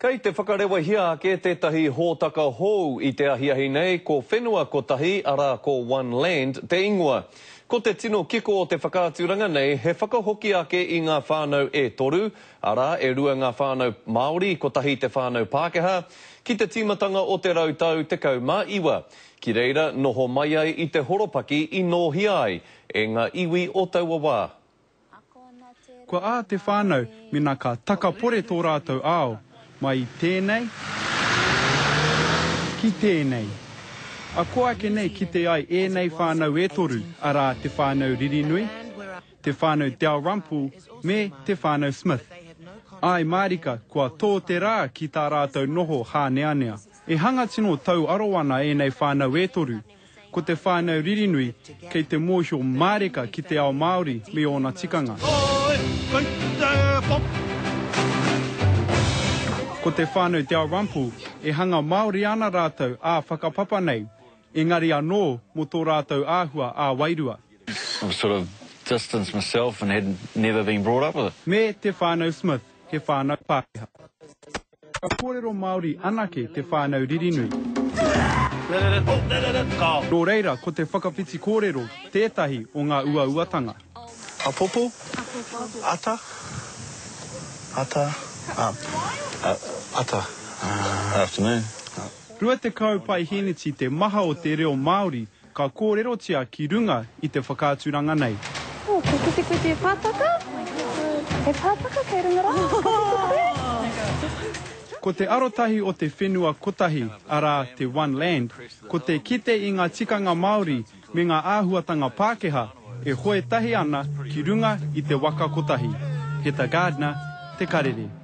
Kei te whakarewahia ake tētahi hōtaka hou i te ahiahi nei, ko Whenua Kotahi, arā ko One Land te ingoa. Ko te tino kiko o te whakaaturanga nei he whakahoki ake i ngā whānau e toru, arā e rua ngā whānau Māori, kotahi te whānau Pākehā, ki te tīmatanga o te rautau 19, ki reira noho mai ai i te horopaki i nōhia ai e ngā iwi o taua wā. Kua ā te whānau mena ka takapore tō rātou ao, mai i tēnei ki tēnei. A ko ake nei kite ai ēnei whānau e toru, arā te whānau Ririnui, te whānau Dalrymple me te whānau Smith. Āe mārika kua tō te rā ki tā rātou noho hāneanea. E hanga tino tauaro ana ēnei whānau e toru, Ko te whānau Ririnui kei te mōhio mārika ki te ao Māori me ōna tikanga. Ko te whānau Dalrymple e hanga Māori ana rātou ā-whakapapa nei, engari anō mō tō rātou āhua ā-wairua. I've sort of distanced myself and had never been brought up with it. Me te whānau Smith, he whānau Pākehā. Ka kōrero Māori anake te whānau Ririnui. Nō reira, ko te whakawhiti kōrero tētahi o ngā uauatanga. Apopo? Ata? Ata? Ata? Afternoon. 20 paihēneti te maha o te reo Māori Ka kōrerotia ki runga i te whakaaturanga nei. Oh, kua kite koe te pātaka? He pātaka kei runga rā? Ka kite koe? Ko te arotahi o te whenua kotahi, arā, te One Land, ko te kite i ngā tikanga Māori me ngā āhuatanga Pākehā e hoe tahi ana ki runga i te waka kotahi. Heta Gardner, Te Karere.